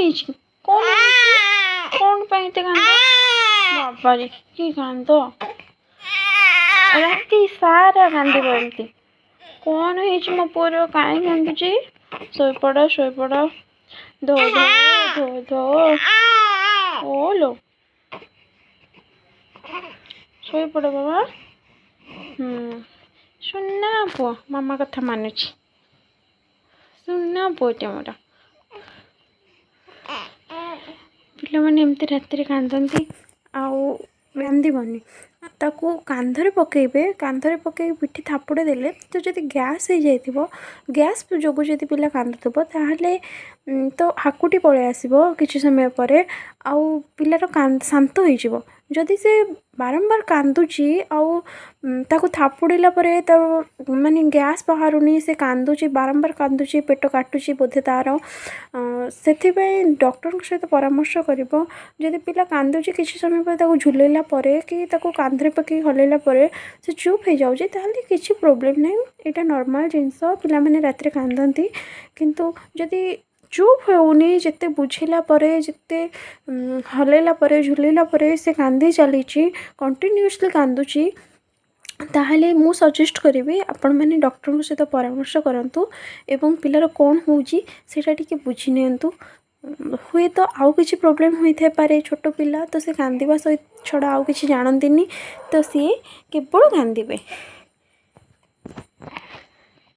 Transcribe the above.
ହେଇଛି? କ'ଣ ହେଇଛି? କ'ଣ ପାଇଁ ଏତେ କାନ୍ଦ? ବାବାରେ, କି କାନ୍ଦ! ରାତି ସାରା କାନ୍ଦିବ ଏମିତି। କ'ଣ ହେଇଛି ମୋ ପୁଅର? କାହିଁ କାନ୍ଦୁଛି? ଶୋଇପଡ଼, ଶୋଇପଡ଼। ଧୋ ଧୋ ଧୋ ଧୋ। ଓଲୋ, ଶୋଇପଡ଼ ବାବା। ସୁନା ପୁଅ, ମାମା କଥା ମାନୁଛି। ସୁନା ପୁଅଟେ ମୋର। ପିଲାମାନେ ଏମିତି ରାତିରେ କାନ୍ଦନ୍ତି। ଆଉ କାନ୍ଦିବନି, ତାକୁ କାନ୍ଧରେ ପକାଇବେ। କାନ୍ଧରେ ପକାଇକି ପିଠି ଥାପୁଡ଼େ ଦେଲେ ତ ଯଦି ଗ୍ୟାସ୍ ହେଇଯାଇଥିବ, ଗ୍ୟାସ୍ ଯୋଗୁଁ ଯଦି ପିଲା କାନ୍ଦୁଥିବ, ତାହେଲେ ତ ହାକୁଟି ପଳେଇ ଆସିବ କିଛି ସମୟ ପରେ ଆଉ ପିଲାର ଶାନ୍ତ ହେଇଯିବ। ଯଦି ସେ ବାରମ୍ବାର କାନ୍ଦୁଛି ଆଉ ତାକୁ ଥାପୁଡ଼ିଲା ପରେ ତ ମାନେ ଗ୍ୟାସ୍ ବାହାରୁନି, ସେ କାନ୍ଦୁଛି, ବାରମ୍ବାର କାନ୍ଦୁଛି, ପେଟ କାଟୁଛି ବୋଧେ ତା'ର, ସେଥିପାଇଁ ଡକ୍ଟରଙ୍କ ସହିତ ପରାମର୍ଶ କରିବ। ଯଦି ପିଲା କାନ୍ଦୁଛି, କିଛି ସମୟ ପରେ ତାକୁ ଝୁଲେଇଲା ପରେ କି ତାକୁ କାନ୍ଧରେ ପକାଇକି ହଲେଇଲା ପରେ ସେ ଚୁପ୍ ହେଇଯାଉଛି, ତାହେଲେ କିଛି ପ୍ରୋବ୍ଲେମ୍ ନାହିଁ। ଏଇଟା ନର୍ମାଲ୍ ଜିନିଷ, ପିଲାମାନେ ରାତିରେ କାନ୍ଦନ୍ତି। କିନ୍ତୁ ଯଦି ଚୁପ୍ ହେଉନି, ଯେତେ ବୁଝେଇଲା ପରେ, ଯେତେ ହଲେଇଲା ପରେ, ଝୁଲେଇଲା ପରେ ସେ କାନ୍ଦି ଚାଲିଛି, କଣ୍ଟିନ୍ୟୁଅସଲି କାନ୍ଦୁଛି, ତାହେଲେ ମୁଁ ସଜେଷ୍ଟ କରିବି ଆପଣମାନେ ଡକ୍ଟରଙ୍କ ସହିତ ପରାମର୍ଶ କରନ୍ତୁ ଏବଂ ପିଲାର କ'ଣ ହେଉଛି ସେଇଟା ଟିକେ ବୁଝି ନିଅନ୍ତୁ। ହୁଏତ ଆଉ କିଛି ପ୍ରୋବ୍ଲେମ୍ ହୋଇଥାଇପାରେ। ଛୋଟ ପିଲା ତ, ସେ କାନ୍ଦିବା ସହିତ ଛଡ଼ା ଆଉ କିଛି ଜାଣନ୍ତିନି, ତ ସିଏ କେବଳ କାନ୍ଦିବେ।